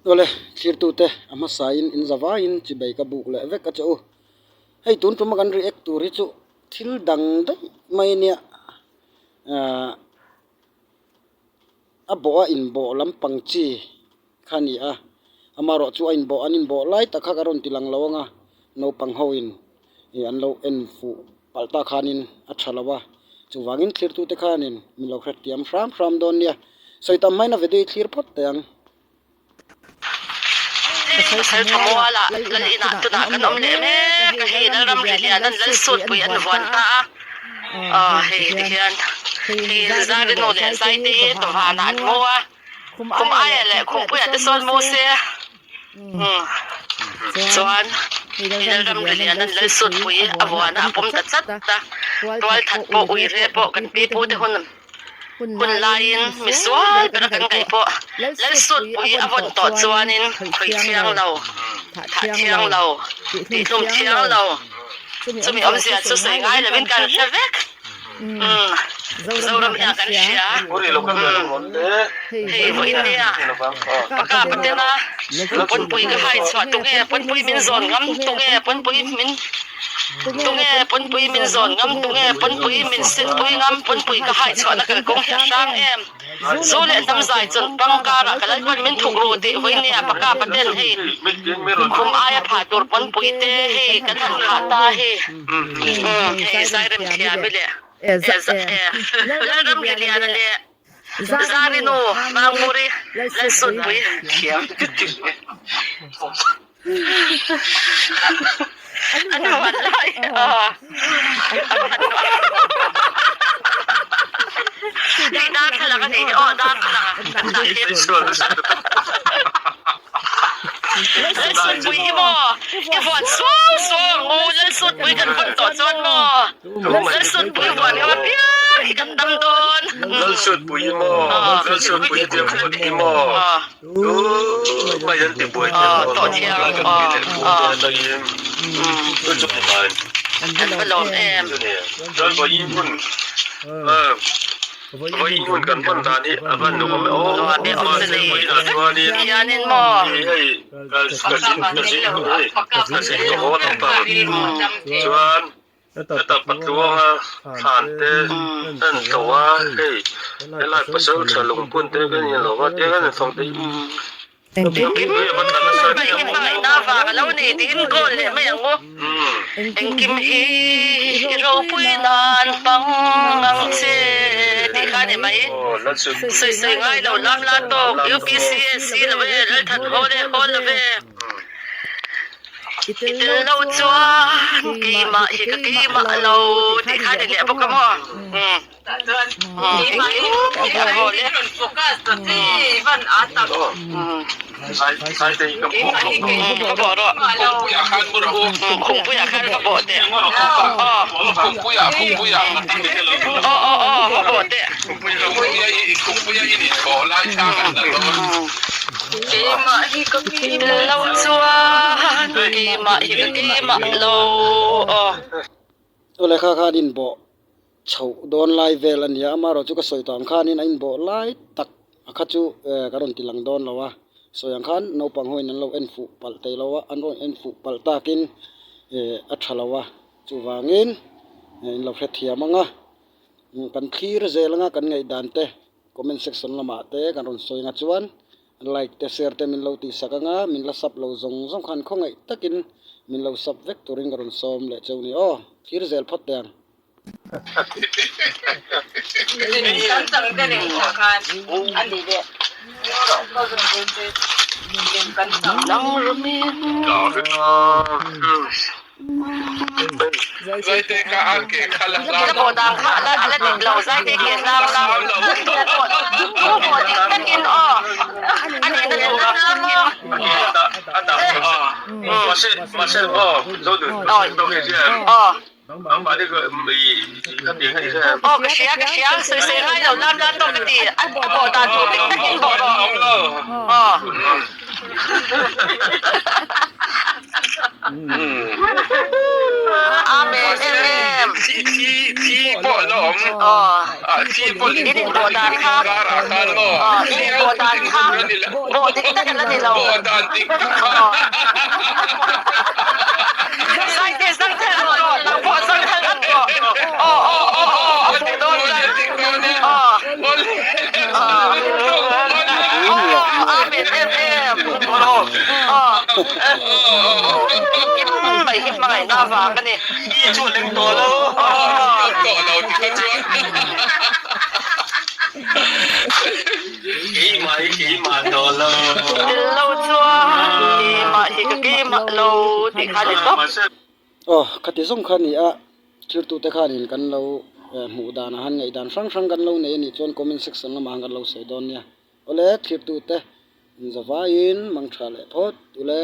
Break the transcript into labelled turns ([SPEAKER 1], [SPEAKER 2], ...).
[SPEAKER 1] Awle, thlirtute a hmasain in zavaiin chibei ka buk leh vek a che u. Hei tun tuma kan react tur hi chu thil dang daih mai ania ahh a bawh a inbawh lampang chi kha a ni a, amaherawh chu a inbawh an inbawh lai tak kha ka rawn ti lang lo ang a, naupang ho in ih an lo en fuh palh tak khanin a tha lo a, chuvangin thlirtute khanin min lo hrethiam hram hram dawn nia, sawi tam hmain a video hi thlir phawt teh ang.
[SPEAKER 2] Pasal tha mualah lal inah tunah kan awm leh mek a, hei Lalram Riliana'n Lalsutpui an vuan ta a, aw hei tihian hei Zarinu leh Zaitei dawhvanah an hmu a, Khum aia leh Khumpuia te sawn mu se chuan hei Lalram Riliana'n Lalsutpui a vuan a, a pawm ta tlat a, tualthat pawh uire pawh kan pipute hun. Hun laiin misual bera kan ngaih pawh Lalsutpui a vawn tawh chuanin khawi thiang lo, thah thiang lo, tihhlum thiang lo, chumi awmzia chu sawi ngai lovin kan hre vek. Umm, Zoram hian kan hria. Umm, hei vawiin nia paka patena pawnpui ka hai chhuah tunge, pawnpui min zawn ngam tunge, pawnpui min. Tunge pawnpui min zawn ngam, tunge pawnpui min sinpui ngam, pawnpui ka hai chhuahna kalkawng hi a hrang em? Zu leh hnam zai chawn pang karah ka Lalpan min thuk ru tih vawinia paka paten hei khum aia phah tur pawnpui te hei kan han phah ta hi hei Zairem Thiami leh Lalram Riliana leh Zarinu Mangmuri Lalsutpui thiam. An huan lai Hei darthlalang a nih hi aw darthlalang a kan dah hi. Lalsutpui hi maw i huan suau suau ang u Lalsutpui kan vawn tawh chuan maw Lalsutpui huan ngam apiang hi kan dam dawn.
[SPEAKER 3] Lalsutpui hi maw Lalsutpui hi tiang huan hi maw. Mai an ti buai thiam lo ang lai kan pi leh pu te atangin chu chu ni mai
[SPEAKER 2] Kan va lawm em.
[SPEAKER 3] Chuan vawiin hun vawiin hun kan hman dan hi a van nuam em aw mahse vawiin ah chuanin hei ka zin ka zin hei ka zin ka haw lampang chuan Heta patluanga thlan te an tlo a, hei helai pasal tha lungphun te kan in lo va tia kan infang te hi
[SPEAKER 2] Engkim hi hmangaihna vang a lo ni tiin goal leh mai ang u. Engkim hi i ropui nan hmang ang che tih kha a ni mai. Sawi sawi ngai lo lam la tawk UPCSC lo e Lalthan hawl e hawl lo e. I tel lo chuan keimah hi ka keimah lo tih kha a ni leh bawk a maw? Ka bawh rawh. Khumpuiah khan va bawh teh. Aw aw aw va bawh teh. Keimah hi ka keimah lo chuan keimah hi ka keimah lo aw.
[SPEAKER 1] Aw lehkha khan inbawh chhoh dawn lai vel a nia, amaherawhchu ka sawi tawh ang khanin a inbawh lai tak a kha chu ka rawn ti lang dawn lo a, sawi ang khan naupang ho in an lo en fuh palh thei lo a, an rawn en fuh palh takin a tha lo a, chuvangin in lo hrethiam ang a, kan thlir zel anga kan ngaihdan te. Comment section lamah te kan rawn sawi anga chuan like te share te min lo tihsak anga min la sub lo zawng zawng khan khawngaih takin min lo sub vek turin ka rawn sawm leh cheu ni aw thlir zel phawt teh ang.
[SPEAKER 2] Ka bawh dan kha ala ala dik lo zaite ke hlang la ka bawh dik takin aw a nihna tur ang takin. Aw ka hria ka hria sawi sawi ngai lo lam lam tawk ka ti a bawh dan tur dik takin bawh rawh aw. Amen em em.
[SPEAKER 4] Thi pawh lo.
[SPEAKER 3] la awm. Thi pawh in bawh dan kha karah khan maw? In bawh dan kha bawh dik tak a la ni lo. Bawh dan dik tak kha. Saite zangthal an tawh, nang pawh zangthal an tawh. Aw aw aw aw a ti dawn chuan. Aw. Aw amen em em. Aw. Engkim mai hi hmangaihna avang a ni. I chu leng tawh lo. Tawh lo ti kha chuan. Keimah hi keimah tawh lo. Tel lo chuan keimah hi ka keimah lo tih kha ni tawp.
[SPEAKER 1] Aw, khati zawng kha ni a, thirtute khanin kan lo hmuh dan a han ngaih dan hrang hrang kan lo nei a nih chuan comment section lamah han kan lo sawi dawn nia. Awle, thirtute inzavaiin mang tha leh phawt ule.